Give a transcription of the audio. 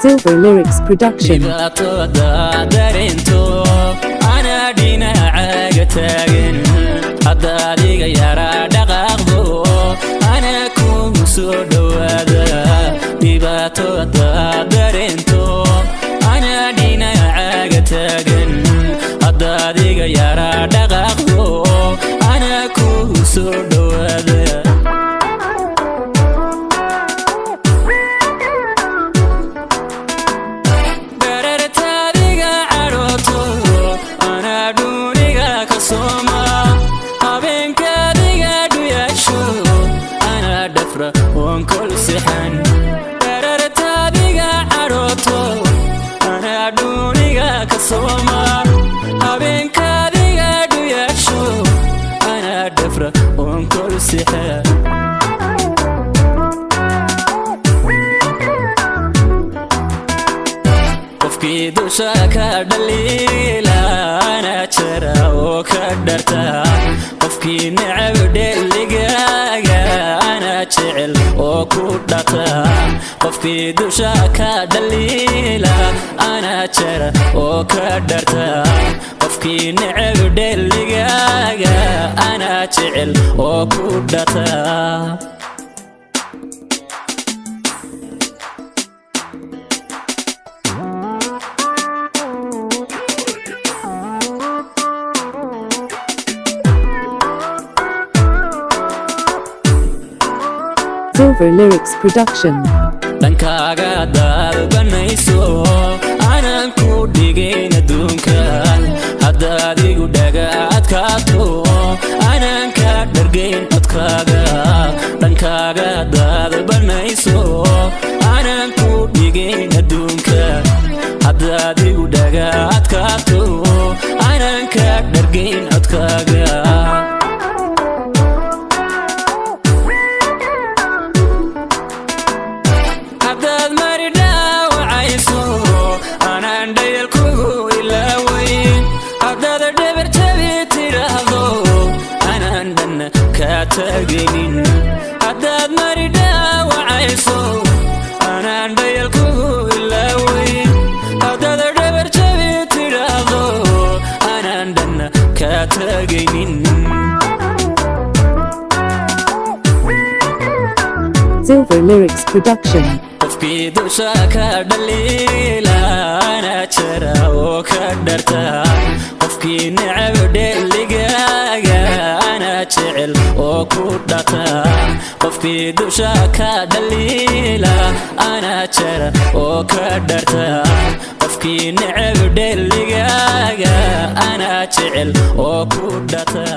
Silver Lyrics Production. Dhibaatada dareento anaa dhinacaaga taagan. Hadda adiga yaraa dhaqaaqdo, anaa kugu soo dhowaada. Dhibaatada dareento anaa dhinacaaga taagan. Hadda adiga yaraa dhaqaaqdo, anaa kugu soo dhowaada. Dharartaadiga cadhooto anaa dhuuniga ka sooma. Habeenkaadiga dhuyaasho anaa dhafra oon kol sixan. Dharartaadiga cadhooto anaa dhuuniga ka sooma. Habeenkaadiga dhuyaasho anaa dhafra oon kol sixan. Qofkii dusha ka dhaliila anaa jara oo ka dharta. Qofkii necab dheligaaga anaa jecel oo ku dhata. Qofkii dusha ka dhaliila anaa jara oo ka dharta. Qofkii necab dheligaaga anaa jecel oo ku dhata. Silver Lyrics Production. Dhankaaga hadaad banayso anaan ku dhigayn adduunka. Hadda adigu dhaga adkaato anaan ka dhargayn codkaaga. Dhankaaga hadaad banayso anaan ku dhigayn adduunka. Hadda adigu dhaga adkaato anaan ka dhargayn codkaaga. Haddaad mari dhaawacayso anaan dhayal kugu ilaaweyn. Haddaad dhabar jabi tidhaahdo anaan dhanna kaa taagaynin. Haddaad mari dhaawacayso anaan dhayal kugu ilaaweyn. Haddaad dhabar jabi tidhaahdo anaan dhanna kaa taagaynin. Silver Lyrics Production. Qofkii dusha ka dhaliila anaa jara oo ka dharta. Qofkii necab dheligaaga anaa jecel oo ku dhata. Qofkii dusha ka dhaliila anaa jara oo ka dharta. Qofkii necab dheligaaga anaa jecel oo ku dhata.